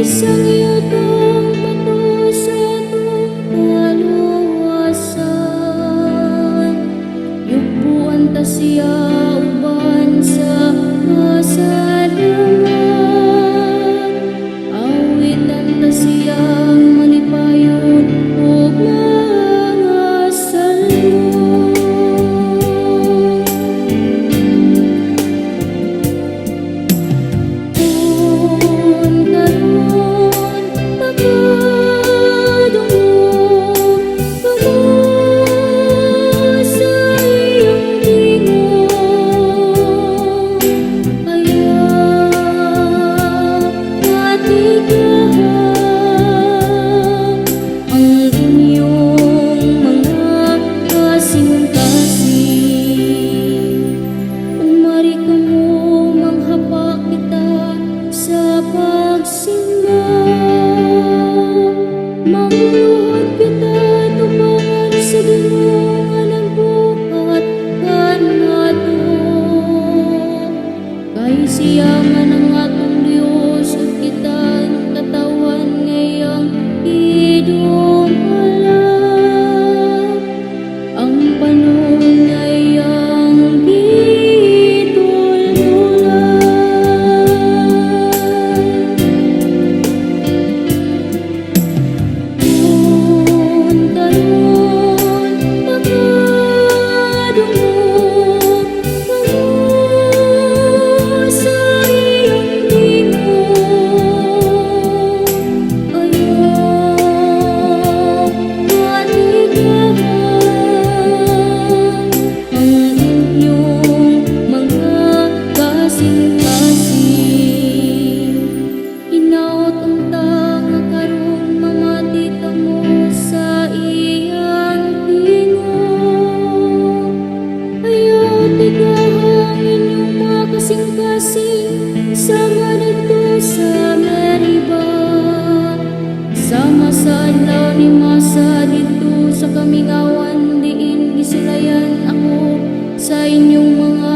Sang yutong bato sa atong kaluwasan. Yugbuan ta siya uban sa pasalamat. Awitan ta siyang malipayon ug mga salmo. Kung karon makadungog kamo sa iyang tingog, ayaw patigaha ang inyong mga kasing-kasing. Umari kamo, manghapak kita sa pagsimba. Mangluhod kita tubangan sa Ginoo nga nagbuhat kanato. Kay siya man ang atong Dios ug kitang katawhan nga iyang gidumala, ang panon nga iyang gitultolan. Kung karon makadungog kamo sa iyang tingog, ayaw patigaha ang inyong mga kasing-kasing. Hinaot unta nga karon mamati kamo sa iyang tingog. Ayaw tigaha ang inyong mga kasing-kasing sama didto sa Meriba, sama sa adlaw ni Masa didto sa kamingawan, diin gisulayan ako sa inyong mga